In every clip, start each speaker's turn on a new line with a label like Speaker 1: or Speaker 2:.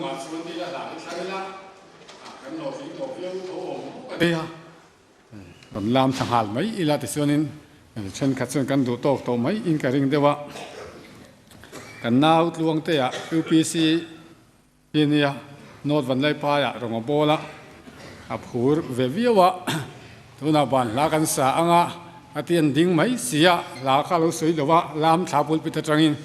Speaker 1: hnungah chuan ila hla hi thlang ila, kan lo tling tawh viau tho awm bawk a nia. Rawn lam thla nghal mai ila tichuanin thenkhat chuan kan duh tawk tawh mai in ka ring deuh a. Kan nau Tluangtea UPC hi nia North Vanlaiphaiah rawn a bawl a, a phur ve viau a. Tunah ban hla kan sa ang a, a ti an ding mai si a, hla kha a lo sawi lo a, lam thla pulpit atangin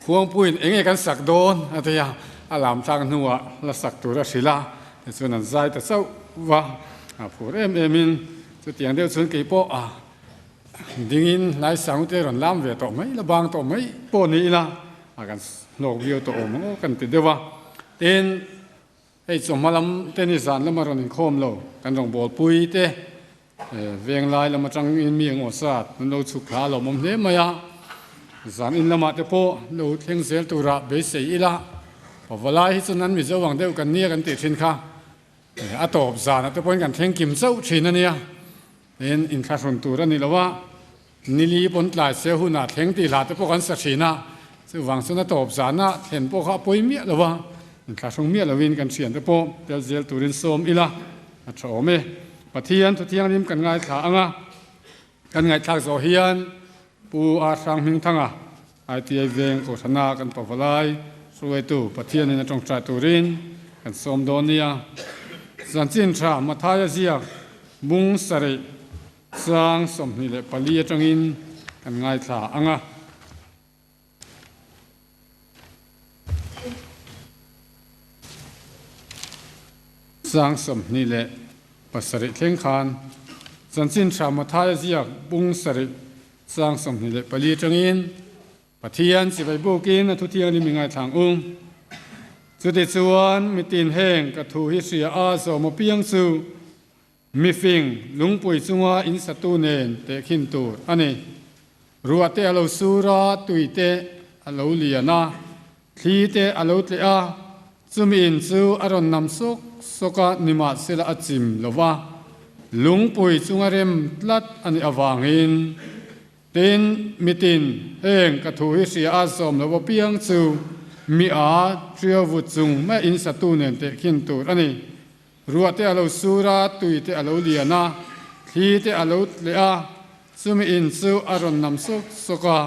Speaker 1: Khuangpuiin eng nge kan sak dawn? a ti a, a lam tlak hnuah la sak tur a hrilh a, tichuan an zai ta chauh va, a phur em em in chutiang deuh chuan kei pawh a dingin hlaisang te rawn lam ve tawh mai la bang tawh mai pawh ni ila a kan hlawk viau tawh awm ang aw kan ti deuh a, tin hei chawhma lam te ni zan lama rawn inkhawm lo kan rawngbawlpui te Veng lai lam atangin mi eng aw sat an lo chhuk thla a lawmawm hle mai a, zan in lamah te pawh lo thleng zel tura beisei ila, pavalai hi chuan an Mizo ang deuh kan nia kan tih thin kha, a tawp zanah te pawhin kan thleng kim chauh thin a nia, tin inthlahrun tur a ni lo a, nili pawn tlai se hunah thleng tih hlah te pawh kan sa thin a, chuvang chuan a tawp zanah thlen pawh kha a pawi miah lo a, inthlahrung miah lovin kan thian te pawh tel zel turin sawm ila a tha awm e. Pathian thu thianghlim kan ngaithla ang a, kan ngaihthlak zawh hian Pu A Hrang Hmingthanga, ITI Veng Kohhrana kan pavalai hruaitu Pathianin a tawngtai turin kan sawm dawn nia. Zanchin tha Mathaia ziak bung sarih sang 24 atangin kan ngaithla ang a. Sang 27 thleng khan Chanchin Tha Mathaia ziak bung sarih sang 24 atangin Pathian chibai bukin a thuthianghlim i ngaithlang u. Chutichuan mitin heng ka thu hi hria a zawm apiang chu Mifing lungpui chunga in satu nen tehkhin tur a ni. Ruah te a lo sur a, tui te a lo lian a, thli te a lo tleh a, chumi in chu a rawn nam sawk sawk a, nimahsela a chim lo va, lungpui chunga rem tlat a nih avangin. Tin, mitin, heng ka thu hi hria a zawm lo apiang chu mi a ṭiauvut chung mai in satu nen tehkhin tur a ni. Ruah te a lo sur a, tui te a lo lian a, thli te a lo tleh a, chumi in chu a rawn nam sawk sawk a,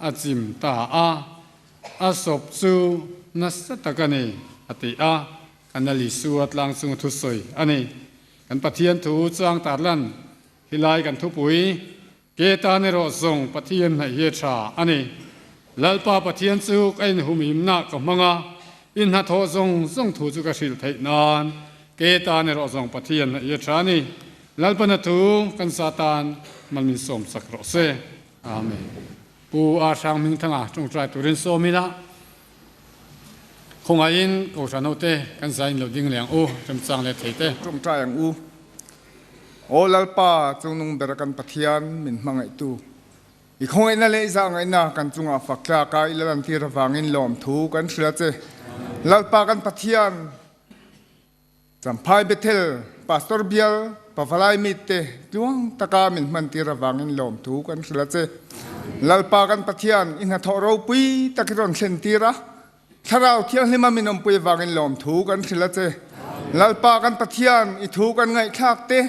Speaker 1: a chim ta a. A sawp chu nasa tak a ni, a ti a. Kan Lal Isua tlang chunga thusawi a ni. Kan Pathian thu chang tarlan hi lai kan thupui Ke tan erawh zawng Pathian hnaih hi a tha a ni. Lalpa Pathian chu ka inhumhimna ka hmang a, i hnathawh zawng zawng thu chu ka hrilh theih nan ke tan erawh zawng Pathian hnaih hi a tha a ni. Lalpana thu kan sa tan mal min sawm sak rawh se. Amen. Pu A Hrang Hmingthanga tawngtai turin sawm ila khawngaihin Kohhran hote kan zain lo ding leh ang u, remchang leh thei te.
Speaker 2: Tawngtai ang u. Aw Lalpa, Chungnung bera kan Pathian, min hmangaihtu, i khawngaihna leh i zahngaihna kan chungah fak tlak a i la lantir avangin lawmthu kan hria che. Lalpa kan Pathian, Champhai Bethel Pastor Bial Pavalai mite tluang taka min hmantir avangin lawmthu kan hria che. Lalpa kan Pathian, i hnathawh ropui tak i rawn thlentir a, Thlarau Thianghlima min awmpui avangin lawmthu kan hrilh a che. Lalpa kan Pathian, i thu kan ngaihthlak te,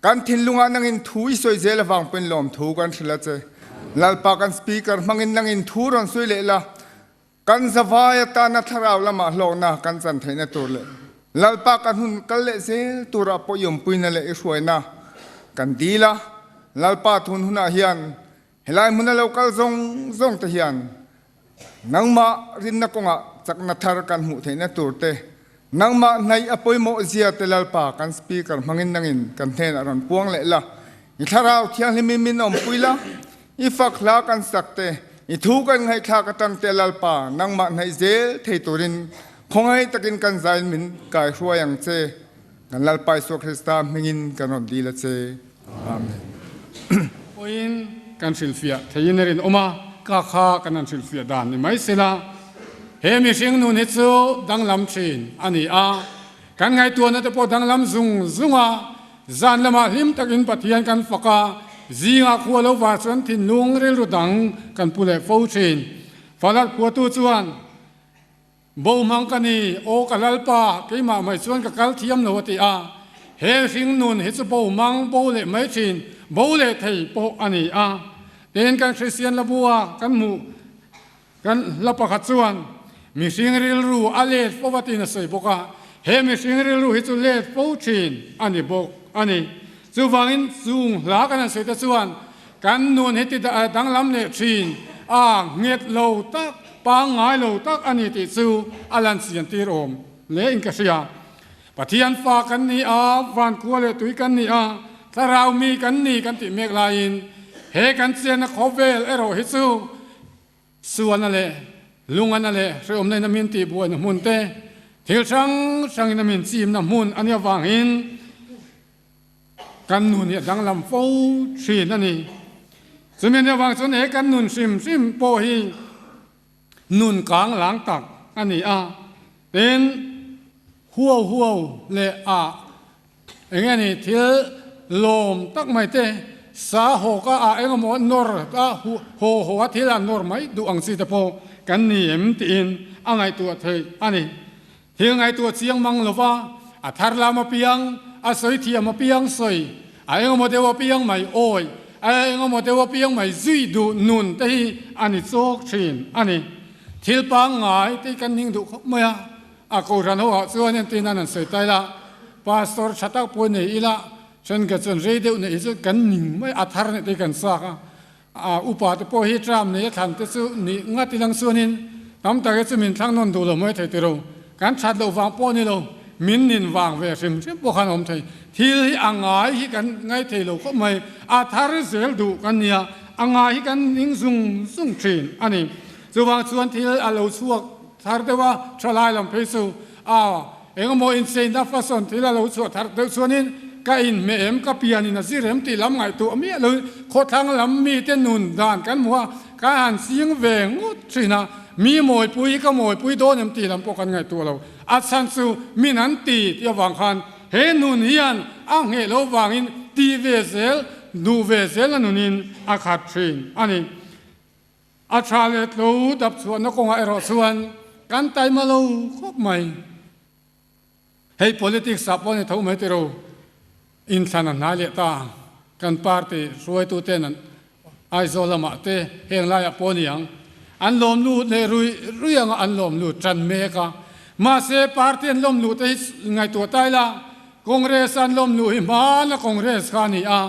Speaker 2: kan thinlungah nangin thu i sawi zel avang pawhin lawmthu kan hrilh a che. Lalpa kan speaker hmangin nangin thu rawn sawi leh la, kan zavai atana thlarau lamah hlawkna kan chan theihna tur leh Lalpa kan hun kal leh zel turah pawh i awmpuina leh i hruaina kan dil a. Lalpa thun hunah hian helai hmuna lo kal zawng zawng te hian Nangmah rinna kawngah chakna thar kan hmuh theihna tur te, nangmah hnaih a pawimawh zia te Lalpa kan speaker hmangin nangin kan hnenah rawn puang leh la, i Thlarau Thianghlimin min awmpui la, i fak hla kan sak te, i thu kan ngaihthlak atang te Lalpa nangmah hnaih zel thei turin khawngaih takin kan zain min kaihruai ang che. Kan Lalpa Isua Krista hmingin kan rawn dil a che. Amen.
Speaker 1: Pawhin kan hrilhfiah theiin a rinawm a, ka kha kan han hrilhfiah dan ni mai sela, he mihring nun hi chu danglam thin a ni a, kan ngaihtuahna te pawh danglam zung zung a, zan lamah hlim takin Pathian kan fak a, zingah khua lo var chuan thinlung rilru dang kan pu leh fo thin. Falat phuatu chuan. Bo hmang ka ni, aw ka Lalpa, keimah mai chuan ka kal thiam lo a ti a. He hringnun hi chu bo hmang, bo leh mai thin, bo leh thei pawh a ni a. Tin, kan Kristian la bua kan hmuh kan hla pakhat chuan mihring rilru a let fo a tiin a sawi bawk a. He mihring rilru hi chu let fo thin a ni bawk a ni. Chuvangin chung hla kan han sawi te chuan Kan nun hi ti danglam leh thin a, nghet lo tak, pangngai lo tak a ni tih chu a lan chian tir awm hle in ka hria. Pathian fa kan ni a, vankhua leh tui kan ni a, thlarau mi kan ni kan tih mek laiin he kan chianna khawvel erawh hi chu Sualna leh lungana leh hrehawmna in a min tihbuaina hmun te, thil hrang hrangin a min chimna hmun a nih avangin kan nun hi a danglam fo thin a ni. Chumi a nih avang chuan he kan nun hrim hrim pawh hi nun kang lang tak a ni a, tin huau huau leh ah Eng nge ni thil lawm tak mai te, sa haw ka ah eng emaw nawr a haw haw a thil a nawr mai duh ang chi te pawh kan ni em tiin a ngaihtuah theih a ni. Thil ngaihtuah chiang mang lova a thar lam apiang, a sawi thiam apiang sawi, a eng emaw deuh apiang mai awi, a eng emaw deuh apiang mai zui duh nun te hi a ni chawk thin a ni. Thil pangngai te hi kan ning duh khawp mai a. A kohhran ho ah chuan entin an han sawi ta ila, Pastor tha tak pawh nei ila, thenkhat chuan rei deuh neih hi chu kan ning mai, a thar neih te hi kan chak a, a upa te pawh hi tram nei a thlan te chu nih ngat ilang chuanin tam tak hi chu min thlang nawn duh lo mai thei tiro, kan that loh vang pawh ni lo, min nin vang ve hrim hrim pawh khan a awm thei. Thil hi a ngai hi kan ngai thei lo khawp mai, a thar zel duh kan nia, a ngai hi kan ning zung zung thin a ni. Chuvang chuan thil a lo chhuak thar deuh a, thalai lam phei chu a engemaw incheina fashion thil a lo chhuah thar deuh chuanin ka inhmeh em, ka pianin a zir em tih lam ngaihtuah miah loin khawthlang lam mite nun dan kan hmu a, ka han ching ve ngawt thin a, mi mawipui hi ka mawipui dawn em tih lam pawh kan ngaihtuah lo. A chhan chu min an ti tih avang khan he nun hian a ngheh lo vangin ti ve zel, duh ve zel a nunin a khat thin a ni. A tha leh tlo dap chhuahna kawngah erawh chuan kan taima lo khawp mai. Hei politics ah pawh ni tho mai tiro, inthlan a hnai leh ta, kan party hruaituten an Aizawl lamah te heng laiah pawh ni ang, an lawm lut leh rui rui anga an lawm lut tan mek a. Mahse party an lawm luh te hi ngaihtuah ta ila, Congress an lawm luh hi hmana Congress kha a ni a,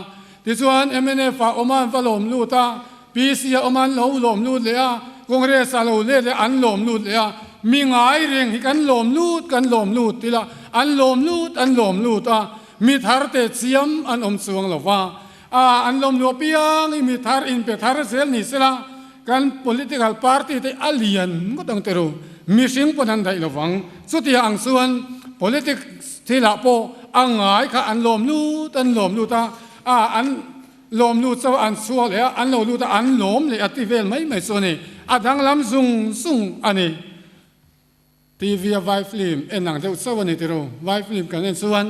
Speaker 1: tichuan mnf ah awm a an va lawm lut a, PC a awm a an lo lawm lut leh a, Congress ah lo let leh an lawm lut leh a, mi ngai reng hi kan lawm lut kan lawm lut tila an lawm lut an lawm lut a, mi thar te chiam an awm chuang lo va, a an lawm luh apiang i mi thar inpe thar zel ni sela kan political party te a lian ngawt ang te ru, mihring pawn an daih lo vang, chutia ang chuan politics thilah pawh a ngai kha an lawm lut an lawm lut a, a an lawm lut chauh a an chhuak leh a, an lo lut a an lawm leh a ti vel mai mai chu a ni, a danglam zung zung a ni. TV a vai film en ang deuh chauh a ni tiro, vai film kan en chuan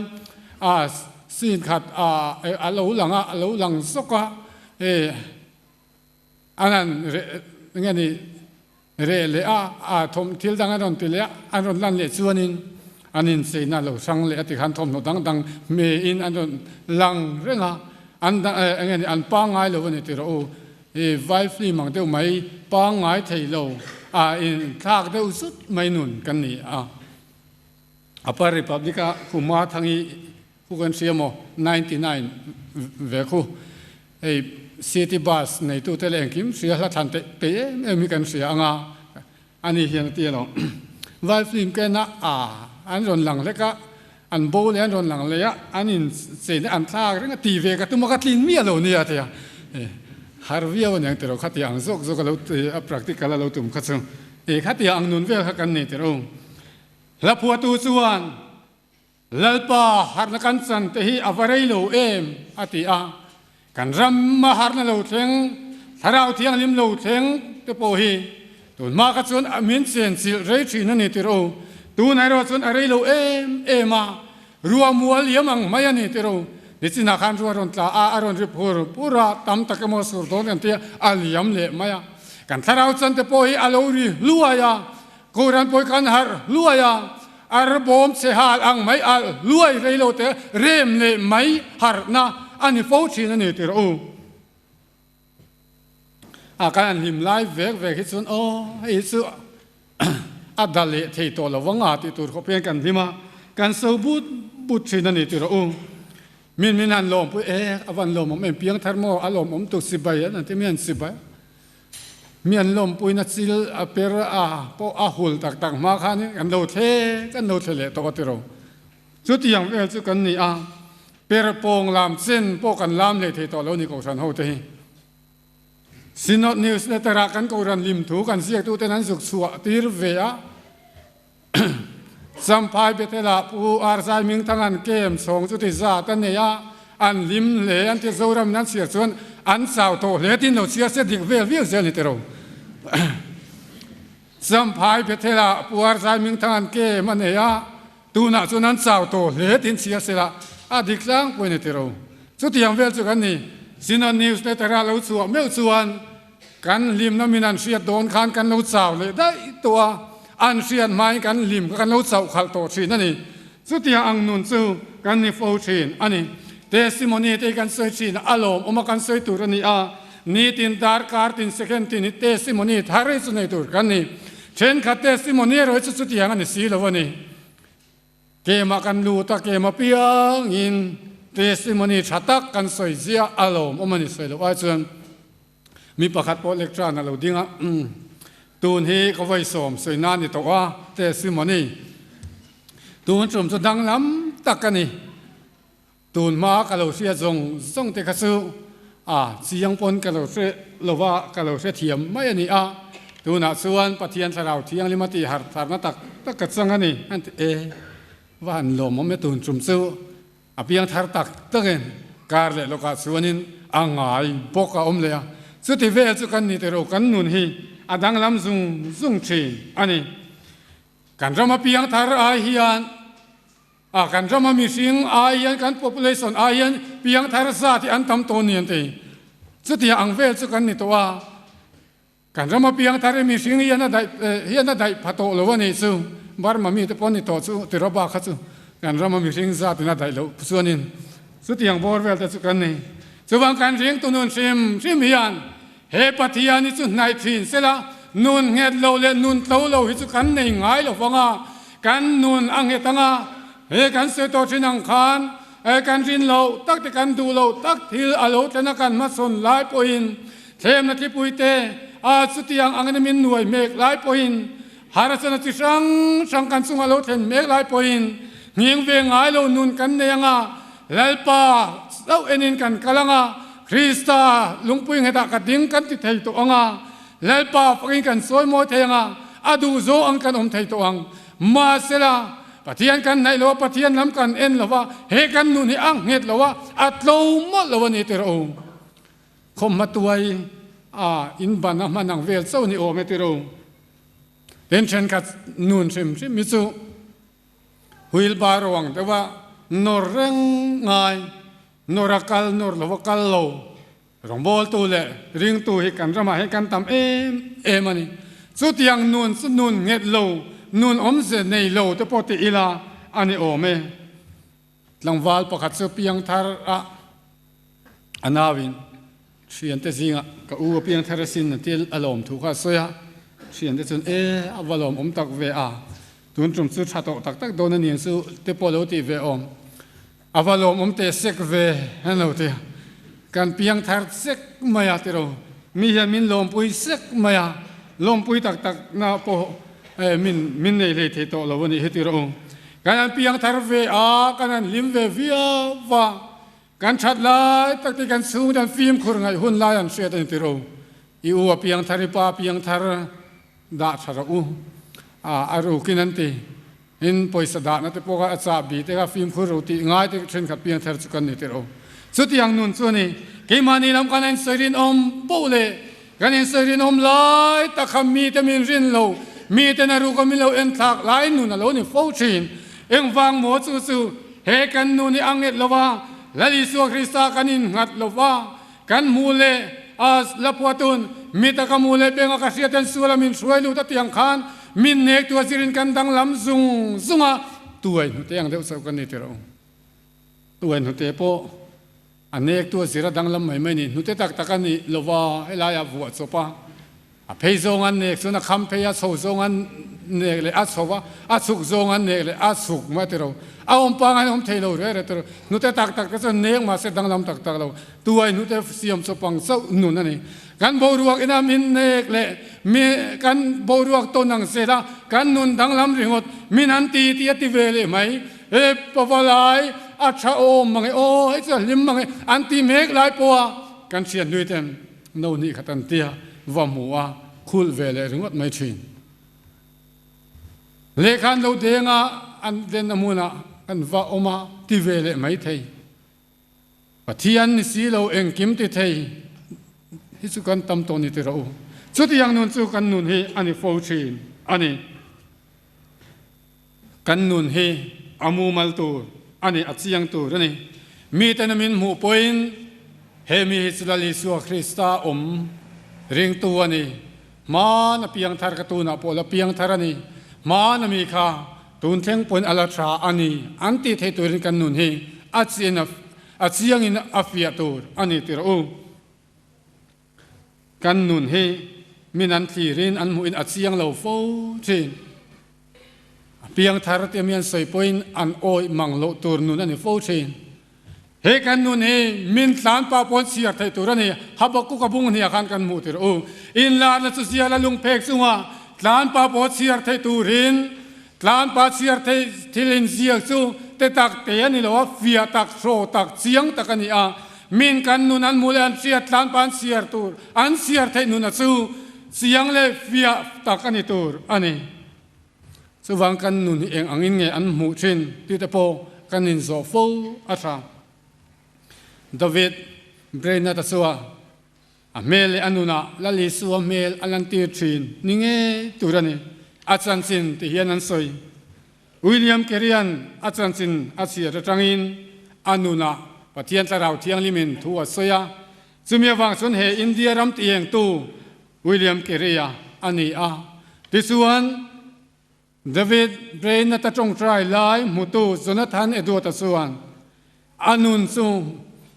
Speaker 1: a scene khat a a lo lang a, a lo lang zawk a, e an han reh eng nge ni reh leh a, a thawm thil dang an rawn ti leh a, an rawn lan leh chuanin an incheina a lo hrang leh a tikhan thawmhnaw dang dang hmein an rawn lang reng a, an eng nge ni an pangngai lo a ni tiro u. I vai film ang deuh mai pangngai thei lo a in thlak deuh zut mai nun kan ni a. Upper Republic a Kuma Thangi khu kan hria maw 99 ve khu hei city bus neitu te leh engkim hria hla thlan peih peih em em hi kan hria anga Ani hian a ti alawm. Vai film ka en a, aa an rawn lang hlek a, an bo leh an rawn lang leh a, an in cheina an thlak reng a, ti ve ka tum a, ka tlin miah lo nia a ti a. Har viau aniang tiraw khatia ang zawk zawk a lo ti a, practical a lo tum kha chu. E khatia ang nun vel kha kan nei tiraw. Hla phuahtu chuan Lalpa harhna kan chan te hi a va rei lo em? a ti a. Kan ram a harhna lo thleng, Thlarau Thianghlim lo thleng te pawh hi tun hma kha chuan a min chen chilh rei thin a ni tir u. Tunah erawh chuan a rei lo em em a, rua mual liam ang mai a ni tir u. Nichinah khan rua rawn tla a, a rawn ri phur phur a, tam tak emaw sur dawn kan ti a, a liam leh mai a. Kan Thlarau chan te pawh hi a lo ri hluai a. Kohhran pawh kan harh hluai a, ar bawm che hal ang mai alh hluai rei lo te rem leh mai harhna a ni fo thin a ni tirh u. A kan an hlim lai vek vek hi chuan aw hei hi chu a da leh thei tawh lo vanga tih tur khawp hian kan hlim a, kan so but but thin a ni tirh u. Min min han lawmpui e a van lawmawm em piangthar maw a lawmawm tuk sibai an ti mian sibai. Mi an lawmpuina chil a per a pawh a hul tak tak hma khanin kan lo thle kan lo thle leh tawh a ti ro. Chutiang vel chu kan ni a, per pawng lam chen pawh kan lam hlei thei tawh lo ni Kohhran ho te hi. Synod Newsletter ah kan Kohhran lim thu kan ziaktuten an zuk chhuah tir ve a. Champhai Bethel-ah Pu Arzai Mingthanga'n kem chhawng chu ti zat a nei a, an hlim hle an ti. Zoramin an chhiar chuan an chau tawh hle tin lo chhiar se dik vel viau zel ni tiro. Champhai Bethel-ah Pu Arzai Mingthanga'n kem a nei a, tunah chuan an chau tawh hle tin chhiar se la a dik tlangpui ni tiro. Chutiang vel chu kan ni. Synod Newsletter-a lo chhuah meuh chuan Kan hlimna min an hriat dawn khan kan lo chau leh daih tawh a, an hriat hmain kan hlim kha kan lo chauh khalh tawh thin a ni. Chutiang ang nun chu kan ni fo thin a ni. Testimony te hi kan sawi thin a, a lawmawm a kan sawi tur a ni a, nitin darkar tin second tin hi testimony thar hi chu nei tur kan ni. Thenkhat testimony erawh hi chu chutiang a ni si lo a ni. Kemah kan lut a, kemah piangin testimony tha tak kan sawi ziah a lawmawm a ni sawi loh ai chuan mi pakhat pawh lecture a lo ding a, tun hi ka vawi sawm sawi nan ni tawh a testimony tun tum chu danglam tak a ni. Tun hma ka lo hriat zawng zawng te kha chu a chiang pawn ka lo hre lo va, ka lo hre thiam mai a ni a, tunah chuan Pathian Thlarau Thianghlim a tih harh tharna tak tak ka chang a ni an ti e, va han lawmawm e tun tum chu a piang thar tak takin kar leh lawkah chuanin a ngai bawk a awm leh a, chuti vel chu kan ni tiro kan nun hi a danglam zung zung thin a ni. Kan rama piang thar ai hian A kan rama mihring ai hian kan population ai hian piang thar zat hi an tam tawh ni an ti. Chutiang ang vel chu kan ni tawh a. Kan rama piang thar hi mihring hian a daih hian a daih pha tawh lo a nih chu. Burma mite pawh ni tawh chu ti rawh bak kha chu kan rama mihring zat in a daih loh chuanin chutiang bawr vel te chu kan ni. Chuvang kan ringtu nun hrim hrim hian he Pathian hi chu hnaih thin sela nun nghet lo leh nun tlo lo hi chu kan nei ngai lo vang a, kan nun a nghet ang a, he kan sawi tawh thin ang khan he kan rin loh tak te kan duh loh tak thil a lo thlen a kan hmasawn lai pawhin thlemna thlipui te a chutiang angin min nuai hmek lai pawhin harsatna chi hrang hrang kan chungah lo thlen hmek lai pawhin nghing ve ngai lo nun kan nei ang a, Lalpa chauh enin kan kal ang a, Krista lungpui nghetah ka ding kan ti thei tawh ang a, Lalpa fakin kan sawi mawi thei ang a, a duh zawng ang kan awm thei tawh ang. Mahsela, Pathian kan hnaih lo a, Pathian lam kan en lo va, he kan nun hi a nghet lo a, a tlo mawlh lo a ni tirh u. Khawmhma tuai a in ban a hman ang vel chauh ni awm e tirh u. Tin, thenkhat nun hrim hrim hi chu wheelbarrow ang deuh a nawr reng ngai, nawr a kal nawr lo a kal lo. Rawngbawltu leh ringtu hi kan ramah hian kan tam em em a ni. Chutiang nun chu nun nghet lo, nun awmze nei lo te pawh ti ila a ni awm e. Tlangval pakhat chu piangthar a a nauin thiante zingah ka u a piangthar asin a ti a lawm thu kha a sawi a. Thiante chuan e a va lawm awm tak ve a, tun tum chu tha tawh tak tak dawn a ni ang chu te pawh lo tih ve awm. A va lawmawm teh sek ve an lo ti a, kan piang thar sek mai a tiro, mi hian min lawmpui sek mai a, lawmpui tak tak na pawh min min nei hlei thei tawh lo a nih hi tiro u. Kan han piang thar ve a, kan han hlim ve viau va, kan that lai tak te kan chhung te an fimkhur ngaih hun lai an hriat a ni tiro. I u a piang thar, i pa a piang thar dah tha rawh u a, a rukin an ti. In pawisa dahna te pawh kha a chahbi te kha fimkhur ro tih ngai te thenkhat piang thar chu kan ni tirh o. Chutiang nun chu a ni. Keimahni lam kan insawi rinawm poh leh kan insawi rinawm lai tak kha mite min rin lo, miten a ruka min lo enthlak lai nun a lo ni fo thin. Engvang maw chu chu he kan nun hi a nghet lo va, Lal Isua Krista kan innghat lo va, kan hmuh leh a la phuatun, mi taka hmuh leh benga ka hriat hian suala min hruai lut a tiang khan. Min nek tu a zirin kan danglam zung zung a, tuai hnute ang deuh chauh kan ni tirh. Tuai hnute pawh a nek tu a zir a danglam mai mai ni. Hnute tak tak a nih lova helaiah vuah chawp a, a phei zawng an nek chuan a kham phei a, chho zawng an nek leh a chho a, a chhuk zawng an nek leh a chhuk mai tirh. A awm pangai awm thei lo reh reh tirh. Hnute tak tak te chuan nek mahse danglam tak tak lo. Tuai hnute siam chawp ang chauh nun a ni. Kan boruak ina min nek leh mi kan boruak tawn ang zel a, kan nun danglam ringawt min an ti tih a ti ve leh mai. He pavalai a tha awm mang e aw, hei chu a hlim mang e an ti mek lai pawha kan hriat hlui ten no hnih khat an tia va hmu a, khulh ve leh ringawt mai thin. Lehkha an lo deng a, an denna hmunah kan va awm a ti ve leh mai thei. Pathian ni si lo engkim ti thei hi chu kan tam tawh ni ti rawh u. Chutiang nun chu kan nun hi a ni fo thin a ni. Kan nun hi a mumal tur a ni, a chiang tur a ni. Miten a min hmuh pawhin he mi hi chu Lal Isua Krista awm ringtu a ni. Hmaan a piangthar ka tunah pawh la piangthar a ni. Hmaan a mi kha Tun thleng pawhin a la tha a ni an tih theih turin kan nun hi a chian a chiangin a fiah tur a ni tirh u. Kan nun hi min an thlirin an hmuhin a chiang lo fo thin. A piang thar te mi an sawi pawhin an awih mang loh tur nun a ni fo thin. He kan nun hi min tlan pah pawn chhiar theih tur a ni. Habakkuk a bung hniah khan kan hmuh tirh u. Inlarna chu zial a lungphek chunga tlan pah pawh chhiar theih turin tlan pah chhiar theih thil inziak chu te tak te a ni lo a, fiah tak, hraw tak, chiang tak a ni a. Min kan nun an hmuh leh an hriat tlan pah an chhiar tur, an chhiar theih nuna chu chiang leh fiah tak a ni tur a ni. Chuvang kan nun hi eng angin nge an hmuh thin tih te pawh kan inzawh fo a tha. David Brainerd-a chua a hmel leh a nunah Lal Isua hmel a lantir thin ni ngei tur a ni. A chanchin ti hian an sawi. William Carey-a'n a chanchin a chhiat atangin a nunah Pathian Thlarau Thianghlimin thu a sawi a. Chumi avang chuan he India ram tiengtu William Carey-a a ni a. Tichuan, David Brainerd-a tawngtai lai hmutu Jonathan Edward-a chuan a nun chu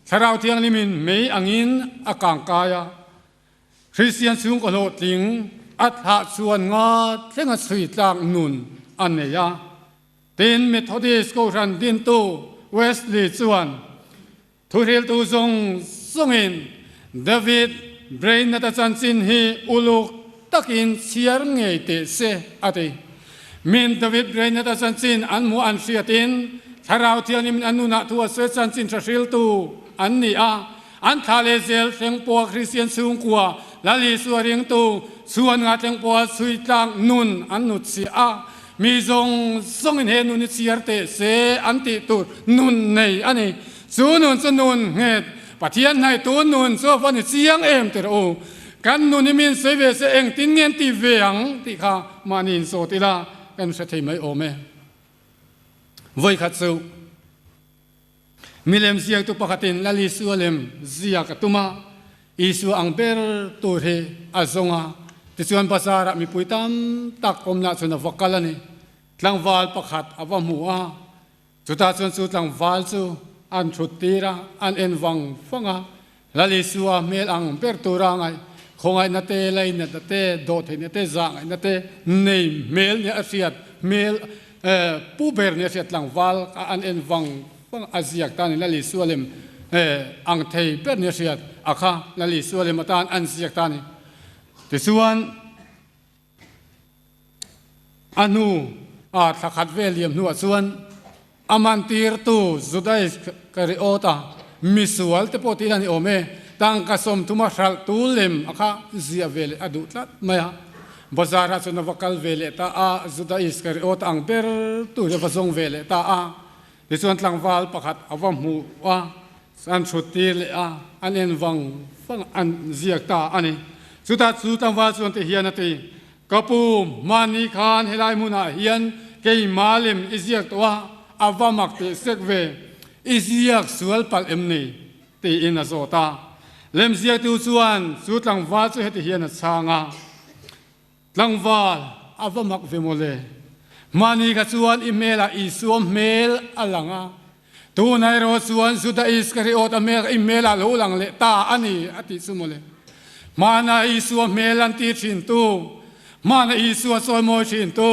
Speaker 1: Thlarau Thianghlimin mei angin a kangkai a. Kristian chhungkaw hlawhtling a thlah chuan nga thlenga chhui tlak nun a nei a. Tin, Methodist Kohhran dintu Wesley chuan Thuhriltu zawng zawngin David Brainerd-a chanchin hi uluk takin chhiar ngei teh se, a ti. Min David Brainerd-a chanchin an hmuh an hriatin Thlarau Thianghlimin a nunah thu a sawi chanchin tha hriltu an ni a. An thla leh zel thleng pawha Kristian chhungkua Lal Isua ringtu chhuan nga thleng pawha chhui tlak nun an hnutchhiah a. Mi zawng zawngin he nun hi chhiar teh se an tih tur nun nei a ni. Chu nun chu nun nghet, Pathian hnaihtu nun chu a va ni chiang em tirh u. Kan nun hi min sawi ve se engtin nge an ti ve ang tih kha mahni insawt ila kan hre thei mai awm e. Vawikhat chu milem ziaktu pakhatin Lal Isua lem ziak a tum a, Isua ang ber tur hi a zawng a, tichuan bazar ah mipui tam tak awmna chuan a va kal a ni. Tlangval pakhat a va hmu a, chutah chuan chu tlangval chu an thut tir a, an en vang vang a, Lal Isua hmel ang ber tura ngaih, khawngaihna te, lainatna te, dawhtheihna te, zahngaihna te nei hmel nia a hriat hmel pu ber nia hriat tlangval kha an en vang vang a, ziak ta ni Lal Isua lem ang thei ber nia hriat a kha Lal Isua lem atan an ziak ta ni. Tichuan a hnu a thla khat vel liam hnuah chuan a mantirtu Juda Iskariota misual te pawh tih a ni awm e, tangka sawmthuma hralhtu lem a kha ziah ve leh a duh tlat mai a. Bazar-ah chuan a va kal ve leh ta a, Juda Iskariota ang ber tur hi a va zawng ve leh ta a. Tichuan tlangval pakhat a va hmuh a, an thut tir leh a, an en vang vang an ziak ta a ni. Chutah chu tlangval chuan ti hian a ti, Ka pu, mahni khan helai hmunah hian keimah lem i ziak tawh a, a va mak teh sek ve, i ziak sual palh em ni? tiin a zawt a. Lemziaktu chuan chu tlangval chu heti hian a chhang a, Tlangval! a va mak ve mawle. Mahni kha chuan i hmelah Isua hmel a lang a, tunah erawh chuan Juda Iskariot a hmel kha i hmelah lo lang leh ta a ni, a tih chu mawle. Hmana Isua hmel an ti thintu, hmana Isua chawimawi thintu,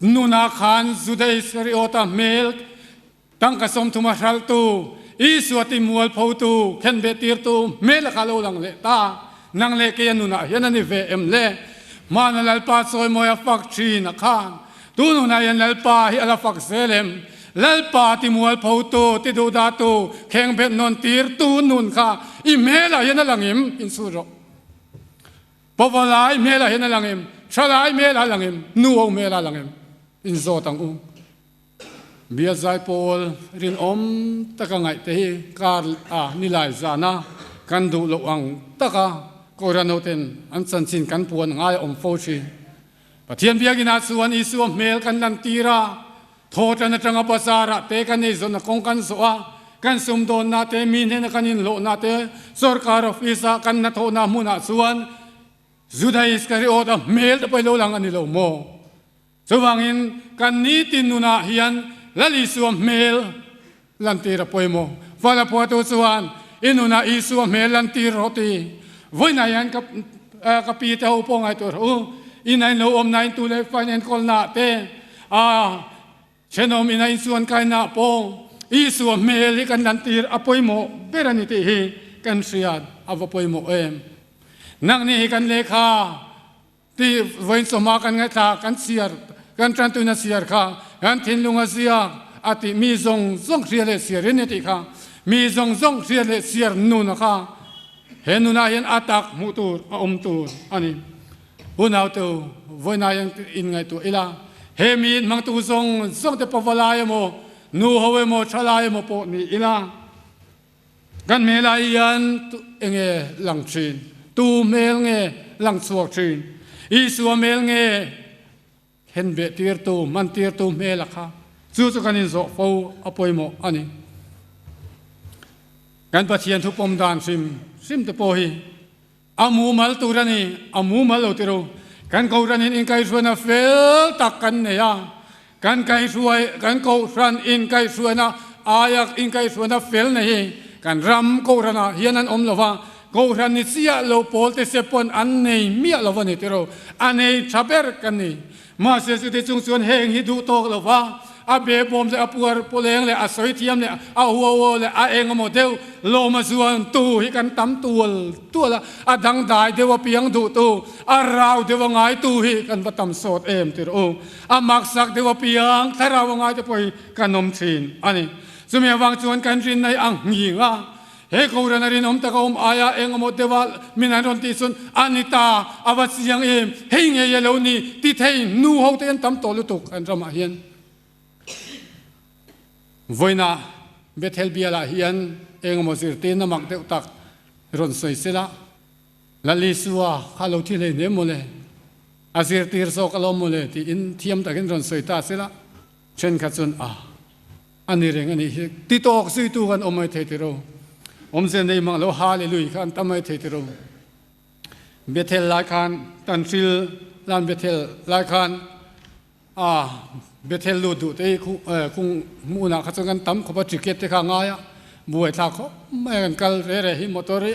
Speaker 1: nunah khan Juda Iskariot a hmel Tangka 30 a hralhtu, Isua ti mualphotu, khenbeh tirtu hmel kha lo lang leh ta. Nang leh kei a nunah hian a ni ve em le? Hmana Lalpa chawimawi a fak thin a khan, tu nunah hian Lalpa hi a la fak zel em? Lalpa ti mualphotu, ti duhdahtu, khengbet nawn tirtu nun kha i hmelah hian a lang em? Insut rawh. Pavalai hmelah hian a lang em? Thalai hmelah a lang em? Nuho hmelah a lang em? Inzawt ang u. Biazai pawl rinawm taka ngaihte hi kar a nilai zana kan duh loh ang taka Kohhran hoten an chanchin kan puan ngai a awm fo thin. Pathian biakinah chuan Isua hmel kan lantir a, thawhtan atanga bazar-ah te kan eizawnna kawng kan zawh a, kan sumdawnna te, mi hnena kan inhlawhna te, sorkar office-ah kan hnathawhna hmunah chuan Juda Iskariot a hmel te pawh hi lo lang a ni lo maw? Chuvangin kan nitin nunah hian Lal Isua hmel lantir a pawimawh. Vala phuahtu chuan, I nunah Isua hmel lantir rawh ti. Vawiinah hian ka ka pi te ho pawh ngaihtuah rawh u. Ina in lo awmna in tu leh fa in enkawlnaah te, a thenawm ina in chuan kainaah pawh Isua hmel hi kan lantir a pawimawh ber a ni tih hi kan hriat a va pawimawh em. Nangni hi kan lehkha Ti vawiin chawhma kan ngaihthla kan chhiar kan tantuina chhiar kha kan thinlung a ziak a tih mi zawng zawng hria leh chhiar in a tih kha mi zawng zawng hria leh chhiar nun a kha he nunah hian a tak hmuh tur a awm tur a ni. Unau tu vawiinah hian in ngaihtuah ila he mi in hmangtu zawng zawng te pavalai emaw nu ho emaw thalai emaw pawh ni ila Kan hmelah hian enge lang thin? Tu hmel nge lang chhuak thin? Isua hmel nge khenbeh tirtu, hman tirtu hmel a kha? Chu chu kan inzawh fo a pawimawh a ni. Kan Pathian thupawm dan hrim hrim te pawh hi a mumal tur a ni, a mumal lo tiro. Kan Kohhran in inkaihhruaina fel tak kan nei a, kan kaihhruai, kan Kohhran inkaihhruaina aia inkaihhruaina fel nei hi kan ram Kohhranah hian an awm lo va, Kohhran ni chiah lo pawl te se pawn an nei miah lo a ni tiro, a nei tha ber kan ni. Mahse chuti chung chuan heng hi duh tawk lo va, a behbawm leh a puar pawleng leh a sawi thiam leh a huahuau leh a eng emaw deuh lawm a zuan tu hi kan tam tual tual a, a dangdai deuh a piang duh tu, a rau deuh a ngai tu hi kan va tam sawt em tir u. A maksak deuh a piang thlarau a ngai te pawh hi kan awm thin a ni. Chumi avang chuan kan rinna hi a nghing a, He Kohhran a rinawm taka awm aia eng emaw deuha min an rawn tih chuan a ni ta, a va chiang em, hei ngei a lo ni ti thei nu ho te an tam tawh lutuk an ramah hian. Vawiinah Bethel bialah hian eng emaw zirtirna mak deuh tak rawn sawi sela, Lal Isua kha lo thi hleihnem mawle, a zirtir zawk alawm mawle tiin thiam takin rawn sawi ta sela, thenkhat chuan a. A ni reng a nih hi. Ti tawk zuitu kan awm mai thei tiro. Awmze nei mang lo Hallelui kha an tam mai thei tiro. Bethel lai khan tan hril lan Bethel lai khan a Bethel lut duh te hi kung hmunah kha chuan kan tam khawp a ticket te kha a ngai a buai thlak khawp mai a kan kal re re hi motor hi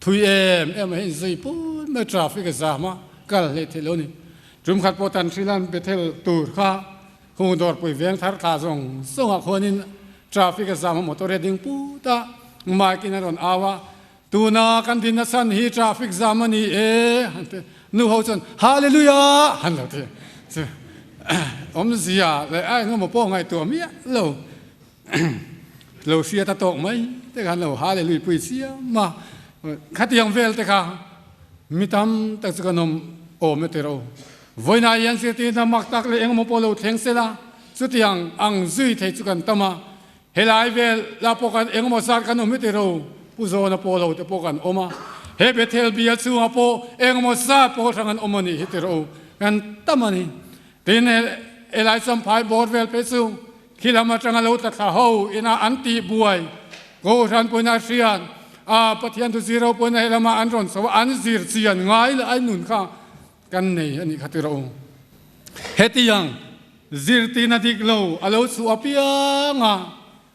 Speaker 1: thui em em a hi inzui put mai traffic a zam a kal hlei theih lo a ni. Tum khat pawh tan hril lan Bethel tur kha Hung dawrpui veng thar thla zawng zawngah khuanin traffic a zam a motor hi a ding put a, mic in a rawn au a, tuna kan din nachhan hi traffic zam a ni e han ti, nu ho chuan Hallelujah han lo ti chu awmzia leh a engemaw pawh ngaihtuah miah lo lo hriat a tawk mai te khan lo Hallelujah pui chiam a, khatiang vel te kha mi tam tak chu kan awm awm e tiraw. Vawiinah hian zirtirna mak tak leh engemaw pawh lo thleng sela, chutiang ang zui thei chu kan tam a. Helai vel lah pawh kan engemaw zat kan awm heti ro, Pu Zawna pawh lo te pawh kan awm a. He Bethel bial chhungah pawh engemaw zat pawh hrang an awm a nih heti ro, kan tam a ni. Tin, helai Champhai bawr vel phei chu khi lam atanga lo tla thla ho ina an tih buai Kohhran pawhin a hriat a, Pathian thu zir ho pawhin he lama an rawn chho a, an zir chian ngai leh ai nun kha Kan nei a nih kha ti rawh u. Hetiang zirtirna dik lo a lo chhuah apiang a,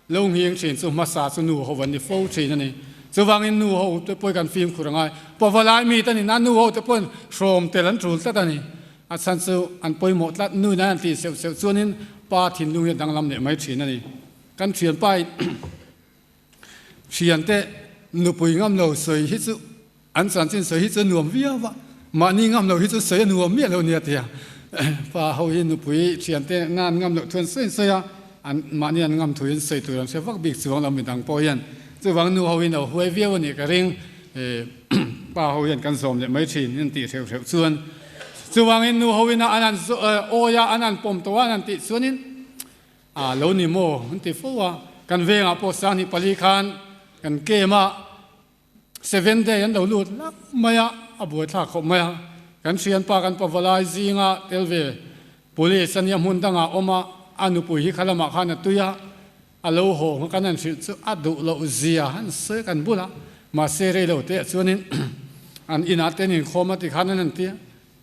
Speaker 1: lo nghing thin chu hmasa chu nu ho an ni fo thin a ni. Chuvangin nu ho te pawh kan fimkhur a ngai. Pavalai mi te nina nu ho te pawhin hrawm tel an tul tlat a ni. A chhan chu an pawimawh tlat, nu in an tih seuh seuh chuanin pa thinlung hi a danglam leh mai thin a ni. Kan thianpa in thiante nupui ngam lo sawi hi chu an chanchin sawi hi chu nuam viau a, mahni ngam lo hi chu sawi a nuam miah lo nia tia pa ho hi nupui thiante nan ngam loh thu an sawi sawi a, an mahni an ngam thu in sawi tur an hre vak bik chuang lo midang pawh hian chuvang nu ho in a huai viau a nih ka ring pa ho hian kan zawm leh mai thin an tih hreuh hreuh chuan chuvangin nu ho in a an an awi a an an pawm tawh a an an tih chuanin A lo ni maw? An ti fo a. Kan vengah pawh Sanghnih pali khan kan kem a, seven day an lo lut hlauh mai a, a buaithlak khawp mai a. Kan thianpa kan pavalai zinga tel ve police a nia hmun dangah awm a, a nupui hi kha lamah khan a tui a, a lo haw kha kan han hrilh chu a duh loh zia han sawi kan bulah. Mahse rei lo te ah chuanin an inah te an inkhawm a tikhan an han ti a,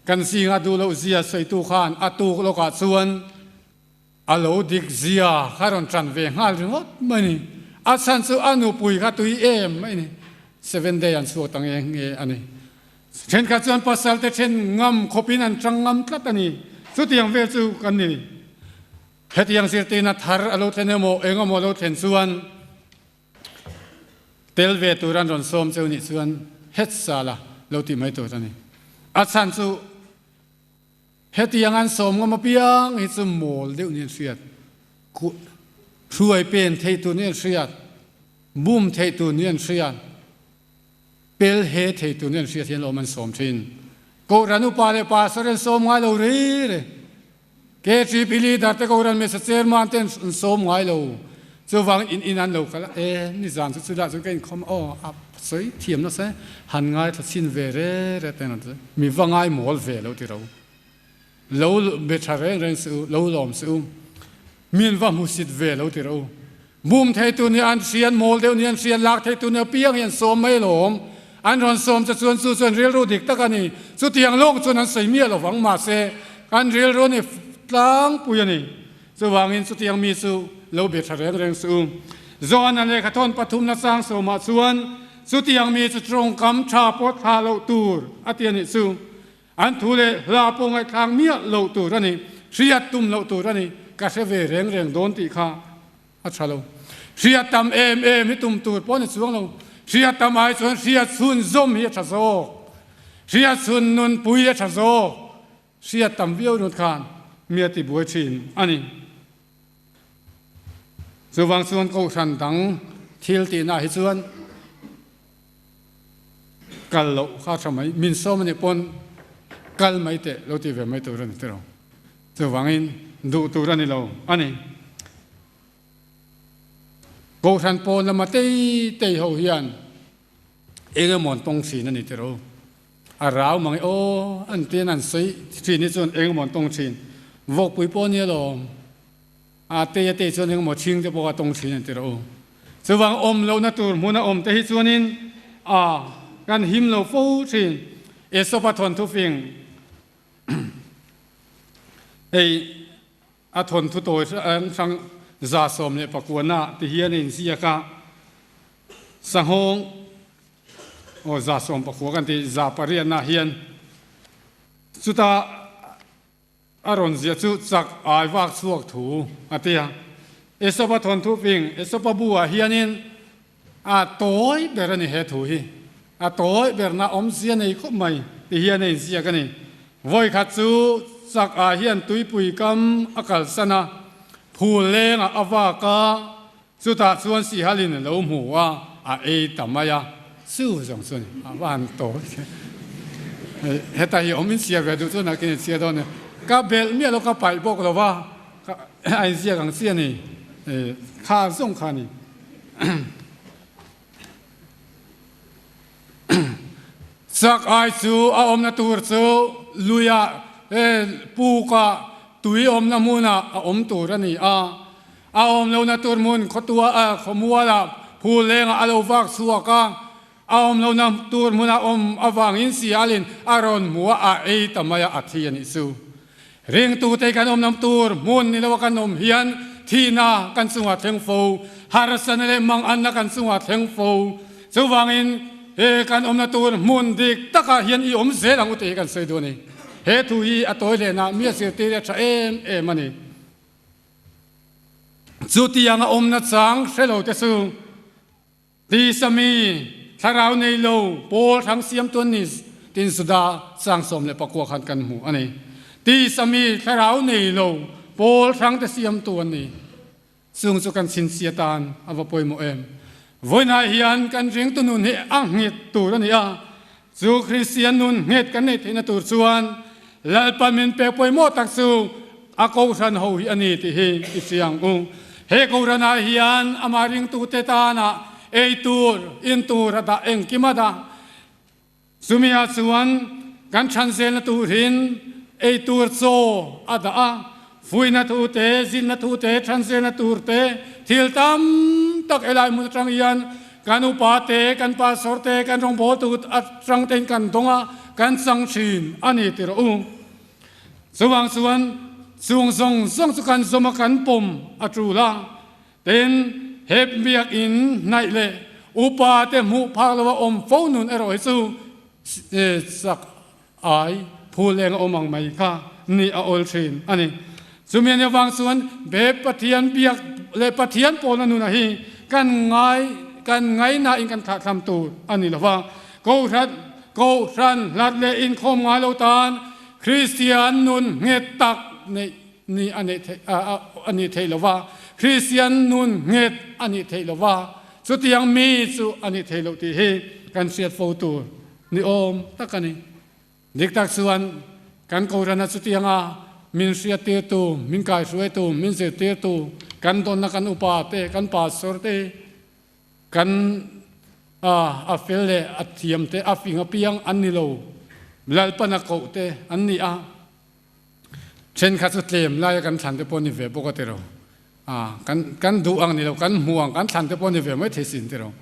Speaker 1: kan zinga duh loh zia sawitu khan a tuk lawkah chuan A lo dik zia kha rawn ṭan ve nghal ringawt mai ni. A chhan chu a nupui kha tui em mai ni. Seven day an chhuak ta nge nge a ni. Ṭhenkhat chuan pasal te ṭhen ngam khawpin an ṭang ngam tlat a ni. Chutiang vel chu kan ni. Hetiang zirtirna thar a lo thlen emaw eng emaw a lo thlen chuan tel ve tur an rawn sawm cheu nih chuan het sala lo tih mai tur a ni. A chhan chu Hetiang an sawm ngam apiang hi chu mawl deuh nia an hriat, hruai pen theih tur nia an hriat, bum theih tur nia an hriat, pel he theih tur nia an hriat hian lawm an sawm thin. Kohhran upa leh pastor an sawm ngai lo ri ri. KTP leader te kohhran hmeichhe chairman te an sawm ngai lo. Chuvangin in in an lo kal a, e nizan chu chulaiah chuan ka inkhawm a, aw a sawi thiam nasa e, han ngaithla chhin ve re re te an ti, mi va ngai mawl ve lo ti ro, lo be tha reng reng suh u, lo lawm suh u, min va hmusit ve lo ti ro, bum thei tu nia an hriat, mawl deuh nia an hriat, lak thei tu nia piang hi an sawm mai alawm, an rawn sawm che chuan chu chuan rilru dik tak a ni, chutiang lawk chuan an sawi miah lovang mahse an rilru a ni tlangpui a ni. Chuvangin chutiang mi chu lo be tha reng reng suh u. Johana lehkha thawn pathumna chang sawmah chuan chutiang mi chu tawngkam tha pawh thlah loh tur a ti a nih chu. An thu leh hla pawh ngaihthlak miah loh tur a ni, hriat tum loh tur a ni. Ka hre ve reng reng dawn tih kha a tha lo. Hriat tam em em hi tum tur pawh a ni chuang lo. Hriat tam ai chuan hriat chhun zawm hi a tha zawk. Hriat chhun nunpui a tha zawk. Hriat tam viau ringawt khan mi a ti buai thin a ni. Chuvang chuan kohhran dang thil tihna hi chuan kal loh kha tha mai, min sawm a nih pawn kal mai teh lo ti ve mai tur a ni tiraw. Chuvangin duh tur a ni lo a ni. Kohhran pawn lama tei tei ho hian eng emaw an tawng thin a ni tiraw. A rau mang e aw, an tian an sawi thin hi chuan engemaw an tawng thin. Vawkpui pawh nia lawm, a tei a tei chuan engemaw chhing te pawh a tawng thin an ti rawh u. Chuvang awm lohna tur hmuna awm te hi chuanin a kan him lo fo thin. Aesop-a thawnthu fing hei a thawnthu tawi hrang hrang 19 ti hian a inziak a, Sanghawng aw 19 kan ti 8 hian chuta a rawn ziah chu chak ai vak chhuak thu a ti a. Aesop-a thawnthu fing Aesop-a bu ah hianin a tawi ber a ni he thu hi. A tawi berna awmzia nei khawp mai ti hian a inziak a ni. Vawikhat chu chak ah hian tuipui kam a kalsan a, phul lengah a vak a, Chutah chuan Sihalin a lo hmu a, a ei ta mai a. Chu zawng chu a ni, a va han tawi kher. Heta hi awm in chhiar ve duh chuan a kin chhiar dawn a ni. Ka belh miah lo, ka paih bawk lo va, a inziak ang chi a ni. Kha zawng kha a ni. Chak ai chu a awmna tur chu luiah, pukah, tui awmna hmunah a awm tur a ni a. A awm lohna tur hmun khawtua khawmualah phul lengah a lo vak chhuak a, a awm lohna tur hmuna awm avangin sialin a rawn hmu a, a ei ta mai a, a thi a nih chu. Ringtute kan awmnam tur hmun ni loa kan awm hian thihna kan chungah thleng fo, harsatna leh manganna kan chungah thleng fo. Chuvangin he kan awmna tur hmun dik takah hian i awm zel ang u tih hi kan sawi duh a ni. He thu hi a tawi lehna mi a zirtir hi a tha em em a ni. Chutianga awmna chang hre lo te chu Tisa mi, thlarau nei lo, pawl hrang siamtu an ni tiin Juda chang 19 khan kan hmu a ni. Tisa mi, thlarau nei lo, pawl hrang te siamtu an ni. Chung chu kan chhinchhi atan a va pawimawh em. Vawiinah hian kan ringtu nun hi a nghet tur a ni a, chu Kristian nun nghet kan neih theihna tur chuan Lalpa min pek pawimawh tak chu a Kohhran ho hi a ni tih hi i hria ang u. He Kohhranah hian amah ringtute tana ei tur, in tur a dah engkim a dah. Chumi-ah chuan kan chhan zelna turin ei tur chaw a dah a, fuihna thu te, zinna thu te, chhan zelna tur te, thil tam tak helai hmun atang hian kan upa te, kan pastor te, kan rawngbawltu atang tein kan dawng a, kan chang thin a ni ti rawh u. Chuvang chuan chung zawng zawng chu kan zawm a, kan pawm a tul a. Tin, he biakinn hnaih leh upa te hmuh phak loa awm fo nun erawh hi chu chak ai phul eng a awm ang mai kha ni a awl thin a ni. Chumi ania vang chuan be Pathian biak leh Pathian pawlna nuna hi kan ngai kan ngaina in kan thlahthlam tur a ni lova. Kohhran Kohhran hlat leh inkhawm ngai lo tan Kristian nun nghet tak neih ni a neih theih a nih theih lova, Kristian nun nghet a nih theih lova, chutiang mi chu a nih theih loh tih hi kan hriat fo tur ni awm tak a ni. Dik tak chuan kan Kohhrana chutianga min hriattirtu, min kaihruaitu, min zirtirtu, kan dawnna kan upa te, kan pastor te, kan a fel leh a thiam te, a fing apiang an ni lo, Lalpana koh te an ni a. Thenkhat chu tlem laia kan thlan te pawh ni ve bawk a tiro. A kan kan duh ang ni lo, kan hmu ang kan thlan te pawh ni ve mai thei sin tiro.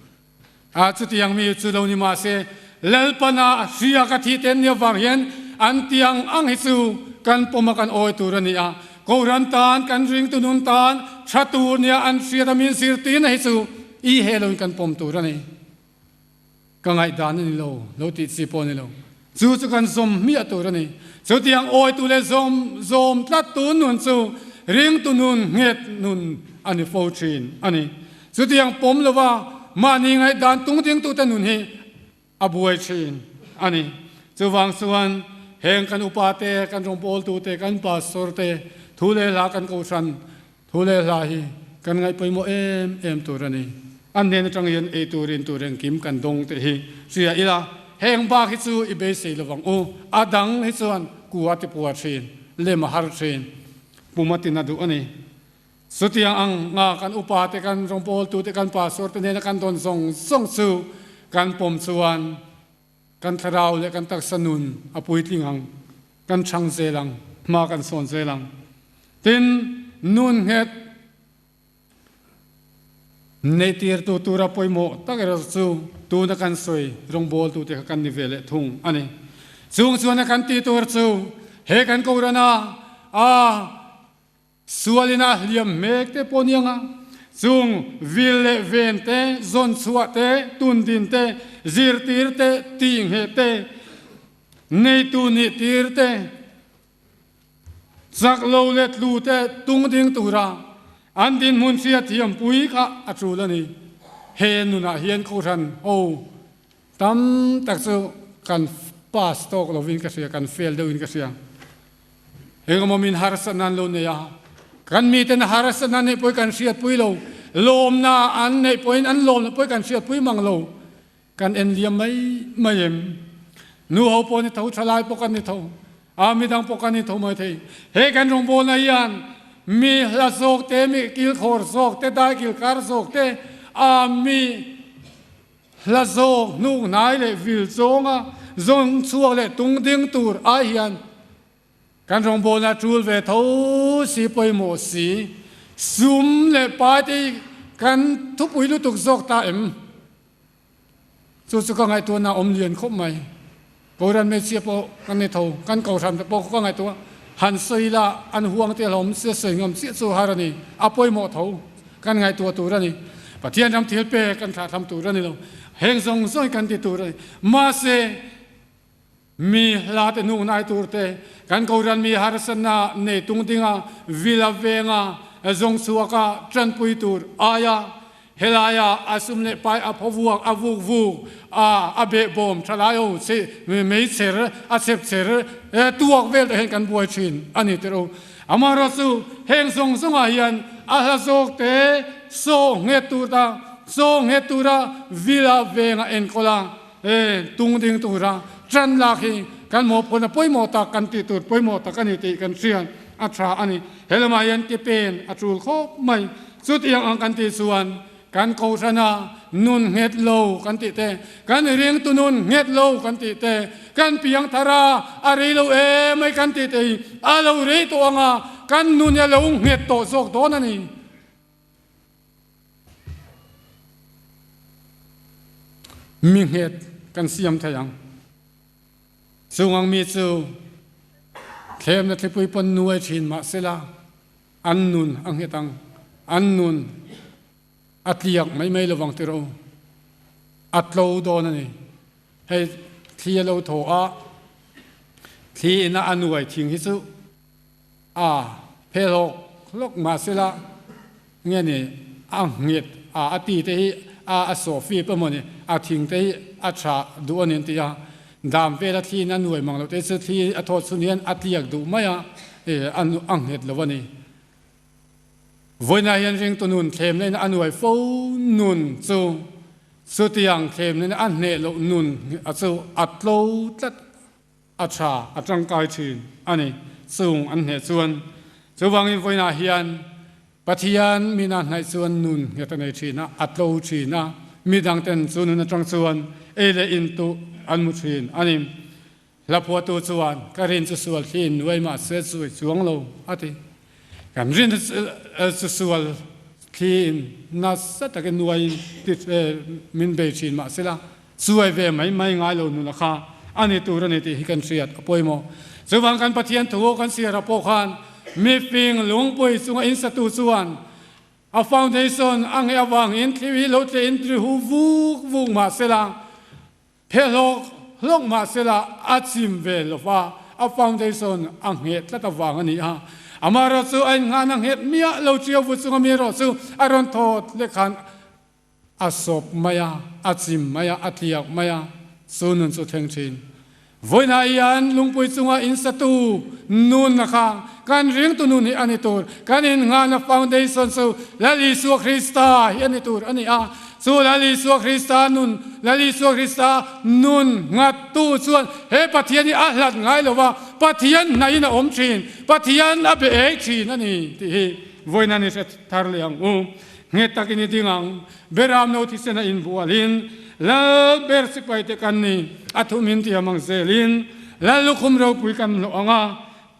Speaker 1: A chutiang mi chu lo ni mah se Lalpana hria ka thi te nia vang hian an tiang ang hi chu kan pawm a kan awi tur a ni a. Kohhran tan kan ringtu nun tan tha tur nia an hriat a min zirtirna hi chu i he loin kan pawm tur a ni. Ka ngaihdan a ni lo, lo tih chi pawh a ni lo. Chu chu kan zawm hmiah tur a ni. Chutiang awitu leh zawm zawm tlattu nun chu ringtu nun nghet nun a ni fo thin a ni. Chutiang pawm lova mahni ngaihdan tung dingtute nun hi a buai thin a ni. Chuvang chuan heng kan upate, kan rawngbawltute, kan pastor-te thu leh hla kan kohhran Thu leh hla hi kan ngaih pawimawh em em tur a ni. An hnen atang hian ei tur in tur engkim kan dawng tih hi hria ila, heng bak hi chu i beisei lovang u. A dang hi chuan ku a ti puar thin, lem a har thin, pum a tina duh a ni. Chutiang ang nga kan upa te, kan rawngbawltu te, kan pastor te nena kan dawn zawng zawng chu kan pawm chuan kan thlarau leh kan taksa nun a puitling ang, kan chhang zel ang, hma kan sawn zel ang. Tin, nun nghet neihtirtu tura pawimawh tak erawh chu tuna kan sawi rawngbawltute kha kan ni ve leh thung a ni. Chung chuan a kan tih tur chu he kan Kohhrana a Sualin a hliam hmek te pawh niang a, chung vil leh ven te, zawn chhuah te, tundin te, zirtir te, tihngheh te, neitu nih tir te, chak lo leh tlu te tung ding tura an dinhmun hriatthiam pui kha a tul a ni. He nunah hian Kohhran ho tam tak chu kan pass tawk lovin ka hria, kan fail deuhin ka hria. Engemaw min harsatna an lo nei a, kan miten harsatna an neih pawhin kan hriatpui lo, lawmna an neih pawhin an lawmna pawhin kan hriatpui mang lo, kan en liam mai mai em? Nu ho pawh ni tho, thalai pawh kan ni tho, a midang pawh kan ni tho mai thei. He kan rawngbawlna hian mi hla zawk te, mi kilkhawr zawk te, dai kilkar zawk te, a mi Hla zawk hnuk hnai leh vil chawnga zawng chhuak leh tung ding tur ai hian kan rawngbawlna tul ve tho si pawimawh si, sum leh pai te hi kan thupui lutuk zawk ta em? Chu chu ka ngaihtuahna awm lian khawp mai. Kohhran hmeichhia pawh kan ni tho, kan kohhran te pawh ka ngaihtuah. Han sawi la, an huang te hlawm se sawi ngam chiah chu har a ni. A pawimawh tho kan ngaihtuah tur a ni. Pathian ram thil pek kan thlahthlam tur a ni lo. Heng zawng zawng hi kan ti tur a ni. Mahse, mi hla te hnuk nai tur te, kan Kohhran mi harsatna nei tung dinga vila venga zawng chhuaka tanpui tur aia Helaia a sum leh pai a phaw vuak a vuk vuk a, a behbawm tha lai ho che meichher a chep cher tuak vel te hian kan buai thin a ni tirh u. Amaherawh chu heng zawng zawngah hian a hla zawk te saw nghet tur ta saw nghet tura vila venga enkawl a tung ding tura tan lak hi kan mawhphurhna pawimawh tak kan tih tur pawimawh tak a ni tih kan hriat a tha a ni. He lamah hian ke pen a tul khawp mai. Chutiang ang kan tih chuan kan Kohhrana nun nghet lo kan tih te, kan ringtu nun nghet lo kan tih te, kan piang thar a, a rei lo em mai kan tih te hi a lo rei tawh ang a, kan nun hi a lo nghet tawh zawk dawn a ni. Mi nghet kan siam thei ang. Chung ang mi chu thlemna thlipui pawn nuai thin mah sela, An nun a nghet ang, an nun a tliak mai mai lovang ti rawh u. A tlo dawn a ni. Hei thli a lo thaw a, thli ina a nuai thing hi chu a phe hlawk hlawk mahsela nge ni a nghet a, a ti te hi a a sawh fip emaw ni, a thing te hi a tha duh a ni an ti a. Dam vela thli in a nuai mang loh te chu thli a thawt chhun hian a tliak duh mai a, a nghet lo a ni. Vawiinah hian ringtu nun thlemna in a nuai fo nun chu chutiang thlemna in a hneh loh nun chu a tlo tlat a tha a tangkai thin a ni. Chung an hneh chuan chuvangin vawiinah hian Pathian mina hnaih chuan nun nghet a nei thin a, a tlo thin a, mi dangten chu nun atang chuan ei leh in tuh an mu thin a ni. Hla phuahtu chuan, Ka rin chu sual thli in nuai mah se chu i chuang lo, a ti. Kan rin chu sual thli in nasa takin nuai min bei thin mah sela, chuai ve mai mai ngai lo nun a kha a ni tur a ni tih hi kan hriat a pawimawh. Chuvang kan Pathian thu kan siar pawh khan mifing lungpui chunga insatu chuan a foundation a ngeih avangin thli hi lo tle in ri hu vuk vuk mah sela, phe hlawk hlawk mah sela a chim ve lo va, a foundation a ngheh tlat avang a ni a. Amaherawhchu a innghahna nghet miah lo ṭiau vu chunga mi erawh chu a rawn thawt leh khan A sawp mai a, a chim mai a, a tliak mai a, chu nun chu thleng thin. Vawiinah hian lungpui chunga in satu nunna kha kan ringtu nun hi a ni tur. Kan innghahna foundation chu Lal Isua Krista hi a ni tur a ni a. Chu Lal Isua Krista nun, Lal Isua Krista nun nghattu chuan he Pathian hi a hlat ngai lo va, Pathian hnaihin a awm thin, Pathian a be ei thin a ni tih hi vawiin a ni hre thar leh ang u. Nghet takin i ding ang, Beram no thisen a inbualin, Lal ber sipai te kan ni, a thum in tiam ang zelin, Lal lukhum ropui kan hlawh ang a,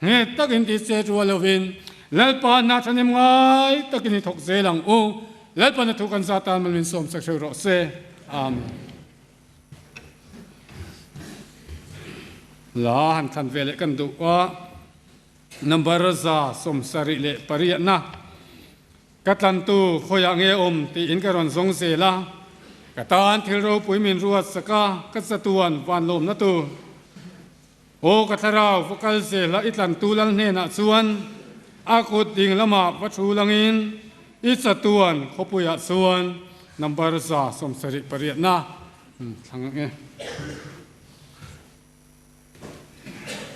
Speaker 1: nghet takin ti che rual lovin, Lalpa hna thahnem ngai takin i thawk zel ang u, Lalpa na thu kan za tan mal min sawm sak hreu rawh se. Amen. La han thlan ve leh kan duh a, number 178 na. Ka tlantu khawiah nge awm tiin ka rawn zawng zel a, ka tan thil ropui min ruat sak a, ka chatuan van lawmna tur. Aw ka thlarau va kal zel a, i tlantu lal hnenah chuan a kut ding lamah va thu langin i chatuan khawpuiah chuan number 78 na thlang ang e.